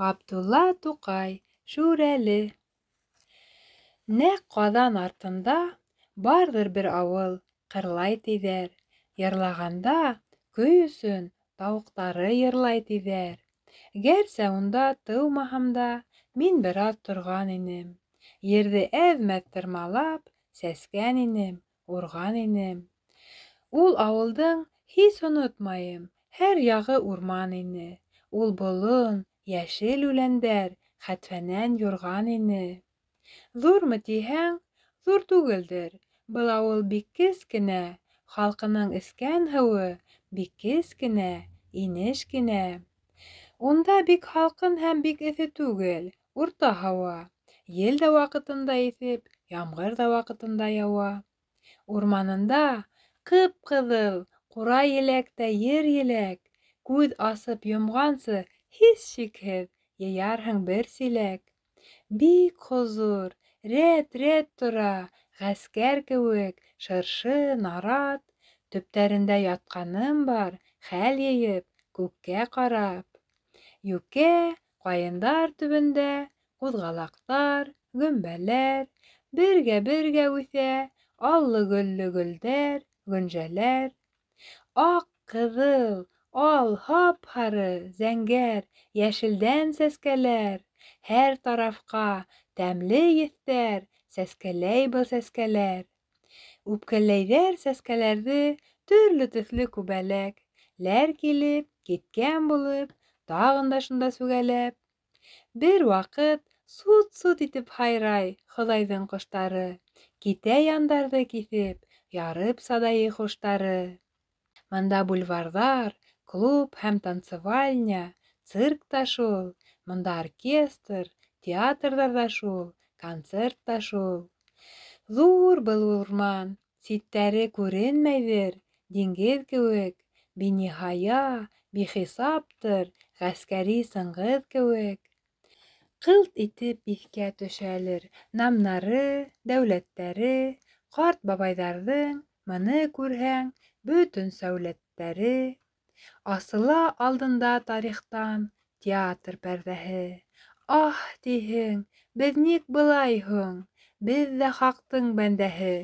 Ғабдулла Туҡай, Шүрәле. Нәҡ Ҡаҙан артында барҙыр бер ауыл, Ҡырлай тиҙәр. Йырлағанда көй өсөн тауыҡтары йырлай тиҙәр. Гәрсә унда тыумаһам да, мин бер аҙ торған инем. Ерҙе әҙ-мәҙ тырмалап, сәскән инем, урған инем. Ул ауылдың һис онотмайым, һәр яғы урман ине. Ул болон, йәшел үләндәр, хәтфәнән юрған ине. Ҙурмы тиһәң, ҙур түгелдер. Был ауыл бик кескенә, халҡының эскән һыуы бик кескенә, инеш кенә. Унда бик һалҡын һәм бик эҫе түгел, урта һауа. Ел дә ваҡытында иҫеп, ямғыр ҙа ваҡытында яуа. Урманында ҡып-ҡыҙыл ҡурай еләк тә ер еләк. Күҙ асып йомғансы, һис шикһеҙ, йыярһың бер силәк. Бик хозур, рәт-рәт тора, ғәскәр кеүек, шыршы, нарат. Төптәрендә ятҡаным бар, хәл йыйып, күккә ҡарап. Йүкә, ҡайындар төбөндә ҡуҙғалаҡтар, гөмбәләр, бергә-бергә үҫә аллы-гөллө гөлдәр, гөнжәләр. Аҡ, ҡыҙыл, ал, һап-һары, зәңгәр, йәшелдән сәскәләр, һәр тарафҡа тәмле еҫтәр сәскәләй был сәскәләр. Үпкәләйҙәр сәскәләрҙе төрлө төҫлө күбәләк, ләр килеп, киткән булып, тағын да шунда сүгәләп. Бер ваҡыт сут-сут итеп һайрай Хоҙайҙың ҡоштары, китә яндарҙы киҫеп, ярып садайы хуштары. Бында бульварҙар, клуб һәм танцевальня, цирк та шул, бында оркестр, театрҙар ҙа шул, концерт та шул. Ҙур был урман, ситтәре күренмәйҙер, диңгеҙ кеүек, биниһая, бихисаптыр, ғәскәри сыңғыҙ кеүек. Ҡылт итеп иҫкә төшәлер намнары, дәүләттәре, ҡарт бабайҙарҙың, быны күрһәң, бөтөн сәүләттәре. Асыла алдында тарихтан театр пәрҙәһе. Аһ, тиһең, беҙ ник былай һуң? Беҙ ҙә хаҡтың бәндәһе.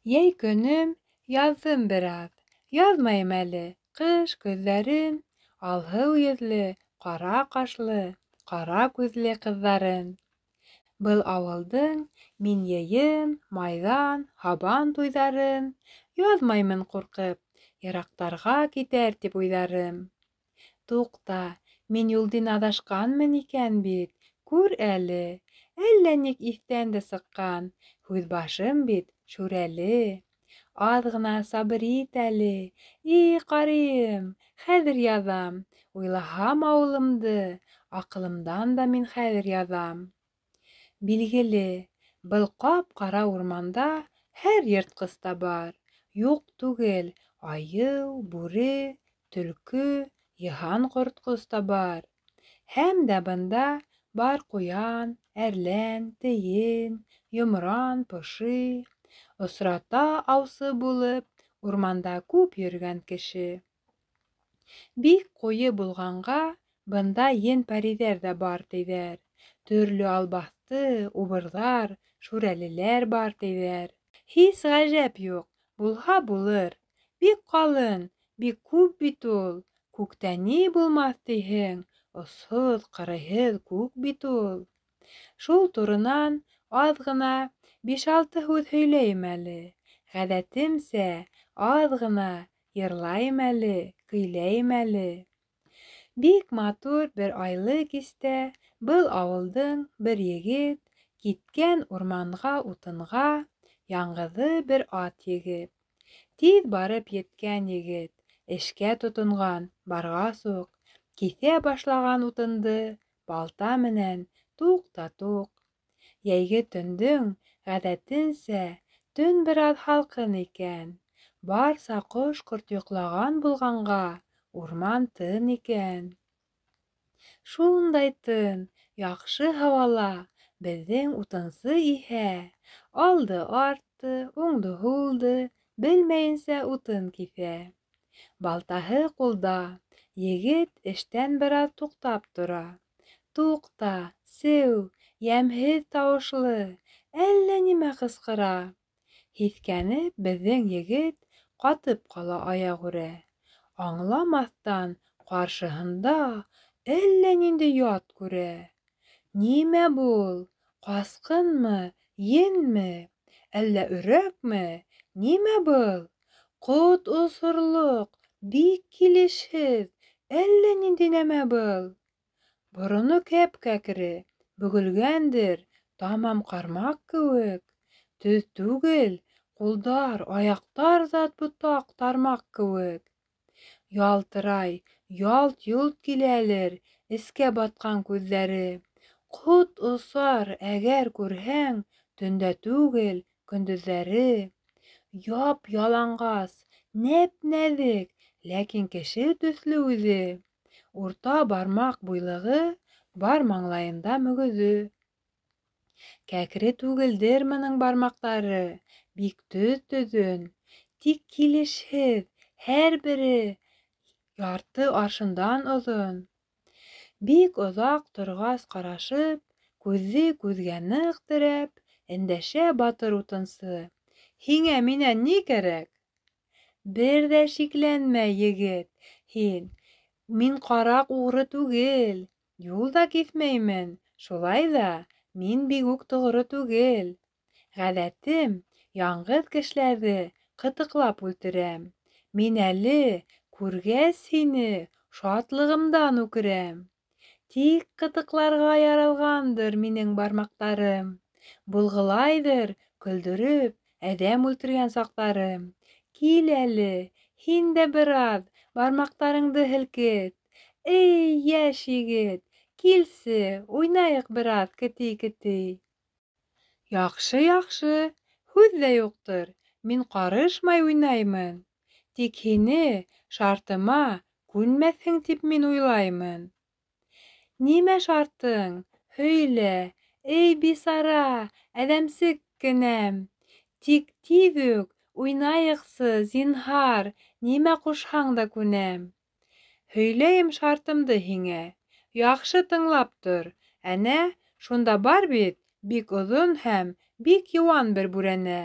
Йәй көнөм яҙҙым бер аҙ, яҙмайым әле ҡыш, көҙҙәрен, алһыу йөҙлө, ҡара ҡашлы, ҡара күҙле ҡыҙҙарын. Был ауылдың мин йыйын, майҙан, һабан туйҙарын яҙмаймын ҡурҡып, йыраҡтарға китәр тип уйҙарым. Туҡта, мин юлдин аҙашҡанмын икән бит, күр әле, әллә ник иҫтән дә сыҡҡан, һүҙ башым бит Шүрәле. Аҙ ғына сабыр ит әле, и ҡарыйым, хәҙер яҙам, уйлаһам ауылымды, аҡылымдан да мин хәҙер яҙам. Билгеле, был ҡап-ҡара урманда һәр йыртҡыс та бар, юҡ түгел, айыу, бүре, төлкө, йыһан ҡортҡос та бар. Һәм дә бында бар ҡуян, әрлән, тейен, йомран, поши. Осрата аусы булып урманда күп йөрөгән кеше. Бик ҡуйы булғанға, бында ен-пәрейҙәр ҙә бар, тиҙәр. Төрлө албаҫты, убырҙар, шүрәлеләр бар, тиҙәр. Һис ғәжәп юҡ, булһа булыр. Бик ҡалын, бик күп бит ул. Күктә ни булмаҫ тиһең, осһоҙ, ҡырыйһыҙ күк бит ул. Шул турынан аҙ ғына биш-алты һүҙ һөйләйем әле. Ғәҙәтемсә, аҙ ғына йырлайым әле, көйләйем әле. Бик матур бер айлы кистә был ауылдың бер егет киткән урманға утынға, яңғыҙы бер ат егеп. Тиҙ барып еткән егет, эшкә тотонған, барғас уҡ, киҫә башлаған утынды балта менән туҡ та туҡ. Йәйге төндөң, ғәҙәтенсә, төн бер аҙ һалҡын икән. Барса ҡош-ҡорт йоҡлаған булғанға, урман тын икән. Шундай тын, яҡшы һауала беҙҙең утынсы иһә алды-артты, уңды-һулды белмәйенсә утын киҫә. Балтаһы ҡулда, егет эштән бер аҙ туҡтап тора. Туҡта, сеү, йәмһеҙ тауышлы әллә нимә ҡысҡыра. Һиҫкәнеп беҙҙең егет ҡатып ҡала аяғүрә. Аңламаҫтан ҡаршыһында әллә ниндәй ят күрә. Нимә был? Ҡасҡынмы, енме, әллә өрәкме? Нимә был? Ҡот осорлоҡ, бик килешһеҙ, әллә ниндәй нәмә был. Бороно кәп-кәкре, бөгөлгәндер, тамам ҡармаҡ кеүек. Төҙ түгел, ҡулдар, аяҡтар зат ботаҡ, тармаҡ кеүек. Ялтырай, ялт-йолт киләлер эскә батҡан күҙҙәре. Ҡот осар, әгәр күрһәң, төндә түгел, көндөҙҙәре. Яп-яланғас, нәп-нәҙек, ләкин кеше төҫлө үҙе. Урта бармаҡ буйлығы бар маңлайында мөгөҙө. Кәкре түгелдер бының бармаҡтары, бик төҙ төҙөн. Тик килешһеҙ, һәр бере ярты аршындан оҙон. Бик оҙаҡ торғас ҡарашып, күҙҙе күҙгә ныҡ терәп, өндәшә батыр утынсы: «Һиңә минән ни кәрәк?» Бер ҙә шикләнмә, егет, һин, мин ҡараҡ уғры түгел, юл да киҫмәймен, шулай ҙа мин бигүк тоғро түгел. Ғәҙәтем, яңғыҙ кешеләрҙе ҡытыҡлап үлтерәм. Мин әле, күргәс һине, шатлығымдан үкерәм. Тик ҡытыҡларға яралғандыр минең бармаҡтарым. Булғылайҙыр көлдөрөп әҙәм үлтергән саҡтарым. Кил әле, һин дә бер аҙ бармаҡтарыңды һелкет. Эй, йәш егет, килсе, уйнайыҡ бер аҙ кети-кети. Яҡшы, яҡшы, һүҙ ҙә юҡтыр, мин ҡарышмай уйнаймын. Тик һине шартыма күнмәҫһең тип мин уйлаймын. Нимә шартың? Һөйлә, эй, бисара, әҙәмсек кенәм. Тик тиҙ үк уйнайыҡсы, зинһар, нимә ҡушһаң да күнәм. Һөйләйем шартымды һиңә, яҡшы тыңлап тор. Әнә, шунда бар бит бик оҙон һәм бик йыуан бер бүрәнә.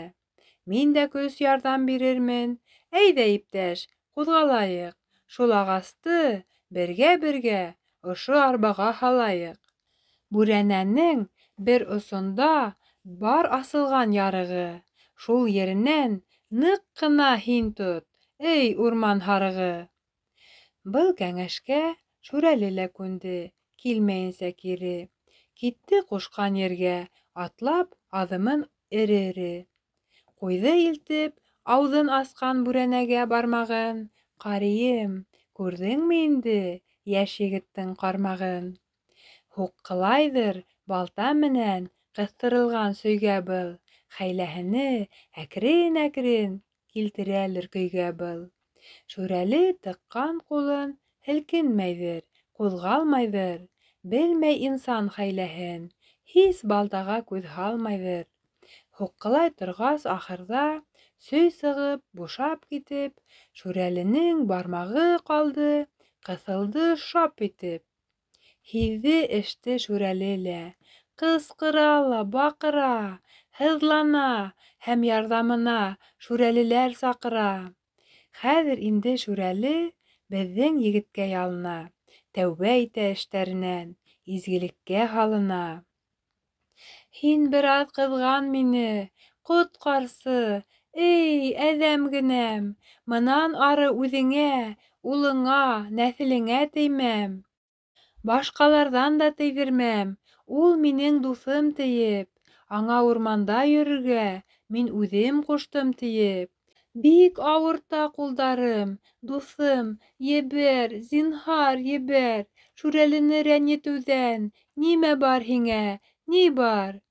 Мин дә көс ярҙам бирермен. Әйҙә, иптәш, ҡуҙғалайыҡ, шул ағасты бергә-бергә ошо арбаға һалайыҡ. Бүрәнәнең бер осонда бар асылған ярығы, шул еренән ныҡ ҡына һин тот, эй, урман һарығы. Был кәңәшкә Шүрәле лә күнде, килмәйенсә кире. Китте ҡушҡан ергә, атлап аҙымын эре-эре. Ҡуйҙы илтеп, ауыҙын асҡан бүрәнәгә бармағын. Ҡарийым, күрҙеңме инде йәш егеттең ҡармағын? Һуҡҡылайҙыр балта менән ҡыҫтырылған сөйгә был. Хәйләһене әкрен-әкрен килтерәлер көйгә был. Шүрәле тыҡҡан ҡулын һелкенмәйҙер, ҡуҙғалмайҙыр, белмәй инсан хәйләһен, һис балтаға күҙ һалмайҙыр. Һуҡҡылай торғас, ахырҙа сөй сығып, бушап китеп, Шүрәленең бармағы ҡалды, ҡыҫылды шап итеп. Һиҙҙе эште Шүрәле лә, ҡысҡыра ла баҡыра, һыҙлана һәм ярҙамына шүрәлеләр саҡыра. Хәҙер инде Шүрәле беҙҙең егеткә ялына, тәүбә итә эштәренән, изгелеккә һалына. Һин бер аҙ ҡыҙған мине, ҡотҡарсы, эй, әҙәм генәм, мынан ары үҙеңә, улыңа, нәҫелеңә теймәм. Башҡаларҙан да тейҙермәм, ул минең дуҫым тейеп, аңа урманда йөрөргә мин үҙем ҡуштым тейеп. Бик ауырта ҡулдарым, дуҫым, ебәр, зинһар, ебәр, Шүрәлене рәнйетеүҙән нимә бар һиңә, ни бар?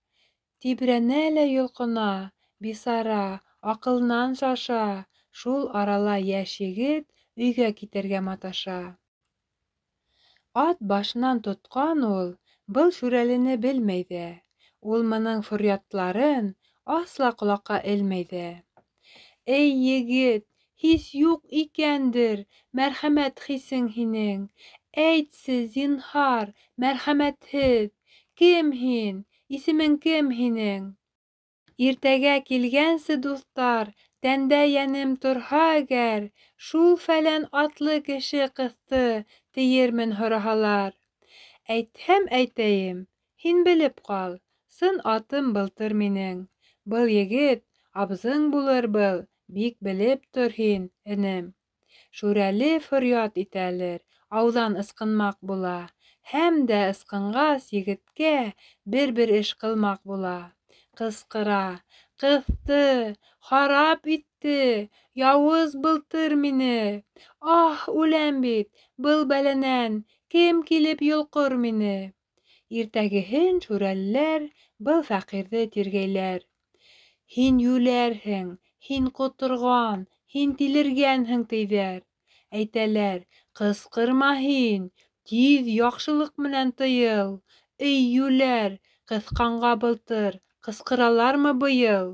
Тибрәнә лә йолҡона, бисара, аҡылынан шаша, шул арала йәш егет өйгә китергә маташа. Ат башынан тотҡан ул был Шүрәлене белмәй ҙә, ул бының фөрйәтларын асла ҡолаҡҡа элмәй ҙә. Эй, егет, һис юҡ икәндер мәрхәмәт хисең һинең. Әйтсе, зинһар, мәрхәмәтһеҙ, Кем һин, исемең кем һинең? Иртәгә килгәнсе, дуҫтар, Тәндә йәнем торһа әгәр, Шул фәлән атлы кеше ҡыҫты, Тиермен һораһалар. Әйтһәм әйтәйем, һин белеп ҡал, Сын атым Былтыр минең. Был егет абзың булыр был, Бик белеп тор һин, энем. Шүрәле фөрйад итәлер, Ауҙан ысҡынмаҡ була, Һәм дә ысҡынғас, егеткә Бер-бер эш ҡылмаҡ була. Ҡысҡыра: "Ҡыҫты, харап итте, Яуыз Былтыр мине! Аһ, үләм бит, был бәләнән Кем килеп йолҡор мине?" Иртәгеһен шүрәлеләр Был фәҡирҙе тиргәйләр: "Һин йүләрһең, һин ҡоторған, Һин тилергәнһең", тиҙәр. Әйтәләр: "Ҡысҡырма һин, Тиҙ яҡшылыҡ менән тыйыл. Эй, йүләр, ҡыҫҡанға былтыр, Ҡысҡыралармы быйыл?"